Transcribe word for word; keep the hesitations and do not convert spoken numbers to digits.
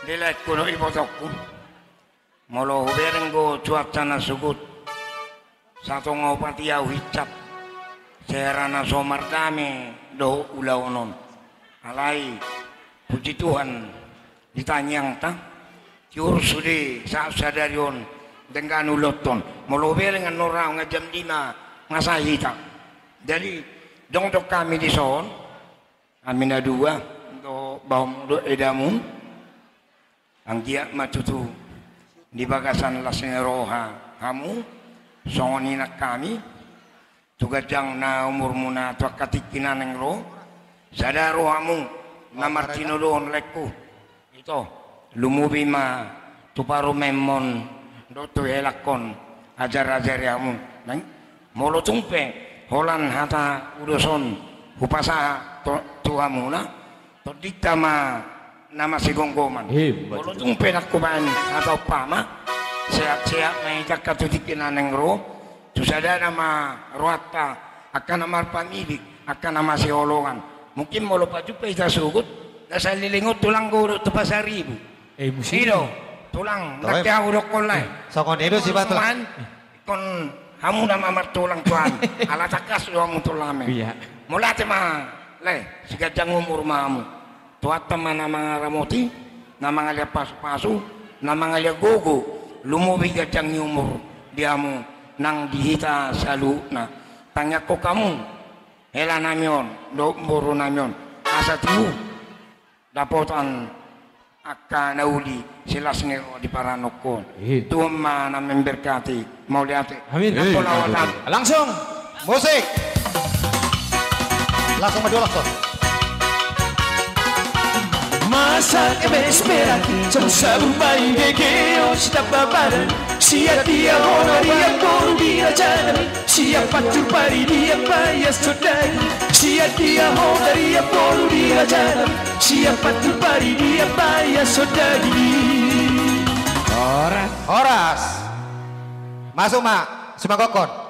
Di laengku dohot ibotongku. Molo hubereng do cuaca na sogot, satonga opat i ahu hinsat. Sai hera na so mardame dohot ulaon on. Alai, puji Tuhan, di tangiangta, tiur sude sahat sadari on denggan ulaonta on. Molo hubereng annon ra nga jam lima nga sae hita. Jadi, dong do hami dison, hami na dua, dohot baomu dohot edamu. Anggiat ma tutu di bagasan las ni roha hamu, songon i nang hami, tu ganjang na umurmuna tu angka tingki na naeng ro, sada rohamu na martinodohon laengku. Ito, lumobi ma tu parumaenmon dohot tu helangkon ajar-ajari hamu. Nang, molo tung pe holan hata ulos on hupasahat tu, tu hamuna, tondinta ma na masigomgoman. Molo tung pe ndang hubaen hata umpama, sehat-sehat ma hita angka tu tingki na naeng ro, tu sadana ma rohanta angka na marpamilik, angka na masihaholongan. Mungkin molo pajumpa hita sogot, na saleleng on tulang godang tu Pasaribu. Eh, musim. I do, tulang, ndang pe ahu dohonon lae. Songon i do sibaen tulang. Ingkon hamu nama martulang tu hami. Ala tangkas do hamu tulang hami. Mauliate ma lae, sai ganjang umur ma hamu. Tuhanta ma na mangaramoti, na mangalean pasupasu, na mangalean gogo, lumobi ganjang ni umur di hamu nang di hita saluhutna. Tangiangkon hamu, hela nami on dohot boru nami on, asa tiur dapotan angka na uli silas ni roha di paranongkon. Tuhan ma na memberkati. Mauliate. Amin. Langsung. Musik. Langsung ma dua langsung. Masa kebes berak, sabu-sabu main gege, o sitamba badan. Siat dia ho dari amboru di raja nami. Siap pantur pari dia paya sodai. Siat dia ho dari amboru di raja nami. Siap pantur pari dia paya sodai. Horas. Horas. Masuk ma. Simangokkon.